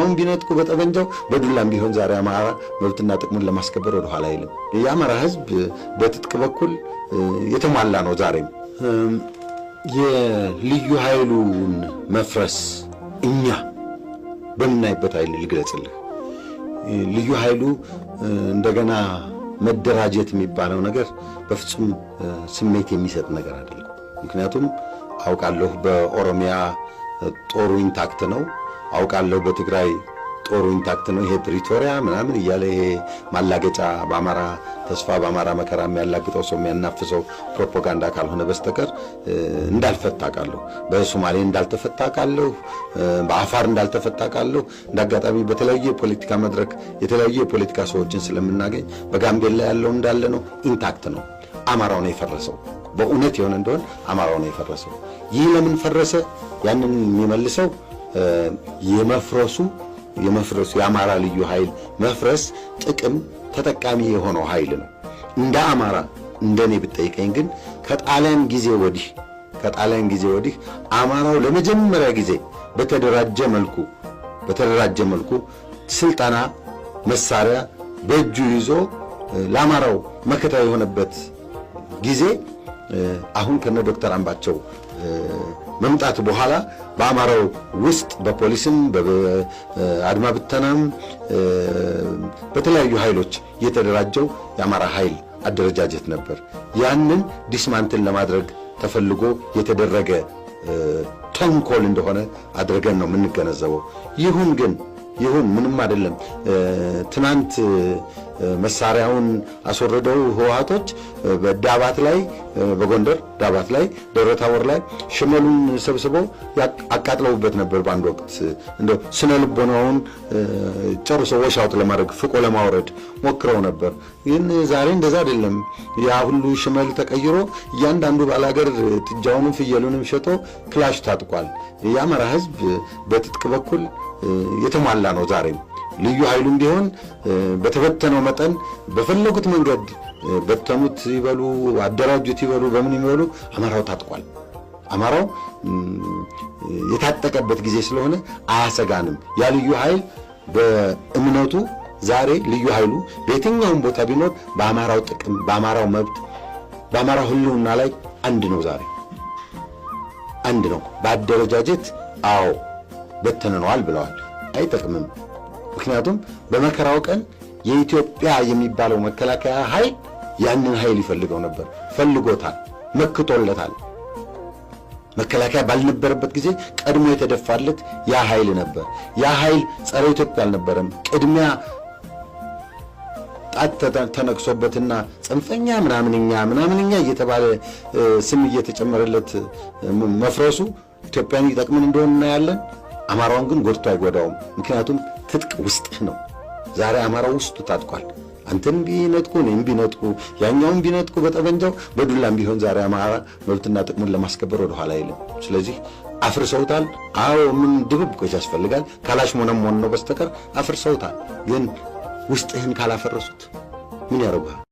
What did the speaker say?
አንተኛውም ቢነጥቁ በጠመንጃው በዱላም ቢሆን ዛሬ አማራ መብትና ጥቅሙን ለማስከበር ወደኋላ አይልም። የአማራ ሕዝብ በትጥቅ በኩል የተሟላ ነው። ዛሬም የልዩ ኃይሉን መፍረስ እኛ በምናይበት አይን ልግለጽልህ። ልዩ ኃይሉ እንደገና መደራጀት የሚባለው ነገር በፍጹም ስሜት የሚሰጥ ነገር አይደለም። ምክንያቱም አውቃለሁ በኦሮሚያ ጦሩ intact ነው። አውቃለሁ በትግራይ ጦሩ intact ነው። ይሄ ፕሪቶሪያ ምናምን እያለ ይሄ ማላገጫ፣ በአማራ ተስፋ በአማራ መከራ የሚያላግጠው ሰው የሚያናፍሰው ፕሮፓጋንዳ ካልሆነ በስተቀር እንዳልፈታ አውቃለሁ። በሶማሌ እንዳልተፈታ አውቃለሁ። በአፋር እንዳልተፈታ አውቃለሁ። እንደ አጋጣሚ በተለያዩ የፖለቲካ መድረክ የተለያዩ የፖለቲካ ሰዎችን ስለምናገኝ በጋምቤላ ያለው እንዳለ ነው፣ intact ነው። አማራው ነው የፈረሰው። በእውነት የሆነ እንደሆን አማራው ነው የፈረሰው። ይህ ለምን ፈረሰ? ያንን የሚመልሰው የመፍረሱ የአማራ ልዩ ኃይል መፍረስ ጥቅም ተጠቃሚ የሆነው ኃይል ነው። እንደ አማራ እንደኔ ብትጠይቀኝ ግን ከጣሊያን ጊዜ ወዲህ አማራው ለመጀመሪያ ጊዜ በተደራጀ መልኩ ስልጠና፣ መሳሪያ በእጁ ይዞ ለአማራው መከታ የሆነበት ጊዜ አሁን ከነ ዶክተር አምባቸው መምጣት በኋላ በአማራው ውስጥ በፖሊስም፣ በአድማ ብተናም፣ በተለያዩ ኃይሎች የተደራጀው የአማራ ኃይል አደረጃጀት ነበር። ያንን dismantle ለማድረግ ተፈልጎ የተደረገ ተንኮል እንደሆነ አድርገን ነው የምንገነዘበው። ይሁን ግን ይሁን ምንም አይደለም። ትናንት መሳሪያውን አስወርደው ህወሓቶች በዳባት ላይ፣ በጎንደር ዳባት ላይ፣ ደብረ ታቦር ላይ ሽመሉን ሰብስበው አቃጥለውበት ነበር። በአንድ ወቅት እንደው ስነ ልቦናውን ጨርሶ wash out ለማድረግ፣ ፍቆ ለማውረድ ሞክረው ነበር። ግን ዛሬ እንደዛ አይደለም። ያ ሁሉ ሽመል ተቀይሮ እያንዳንዱ ባላገር ጥጃውንም ፍየሉንም ሸጦ ክላሽ ታጥቋል። የአማራ ህዝብ በትጥቅ በኩል የተሟላ ነው። ዛሬም ልዩ ኃይሉም ቢሆን በተበተነው መጠን በፈለጉት መንገድ በተኑት ይበሉ፣ አደራጁት ይበሉ፣ በምን ይበሉ አማራው ታጥቋል። አማራው የታጠቀበት ጊዜ ስለሆነ አያሰጋንም። ያ ልዩ ኃይል በእምነቱ ዛሬ ልዩ ኃይሉ በየትኛውም ቦታ ቢኖር በአማራው ጥቅም፣ በአማራው መብት፣ በአማራው ሕልውና ላይ አንድ ነው። ዛሬ አንድ ነው። በአደረጃጀት አዎ በተንነዋል ብለዋል። አይጠቅምም። ምክንያቱም በመከራው ቀን የኢትዮጵያ የሚባለው መከላከያ ኃይል ያንን ኃይል ይፈልገው ነበር። ፈልጎታል፣ መክቶለታል። መከላከያ ባልነበረበት ጊዜ ቀድሞ የተደፋለት ያ ኃይል ነበር። ያ ኃይል ጸረ ኢትዮጵያ አልነበረም። ቅድሚያ ጣት ተነክሶበትና ጽንፈኛ ምናምንኛ ምናምንኛ እየተባለ ስም እየተጨመረለት መፍረሱ ኢትዮጵያን ይጠቅምን እንደሆነ እናያለን። አማራውን ግን ጎድቶ አይጎዳውም። ምክንያቱም ትጥቅ ውስጥህ ነው። ዛሬ አማራው ውስጡ ታጥቋል። አንተን ቢነጥቁ፣ እኔም ቢነጥቁ፣ ያኛውን ቢነጥቁ በጠመንጃው በዱላም ቢሆን ዛሬ አማራ መብትና ጥቅሙን ለማስከበር ወደኋላ አይልም። ስለዚህ አፍርሰውታል። አዎ ምን ድብብቆች ያስፈልጋል ካላሽሞነሞን ነው በስተቀር አፍርሰውታል። ግን ውስጥህን ካላፈረሱት ምን ያደርጉሃል?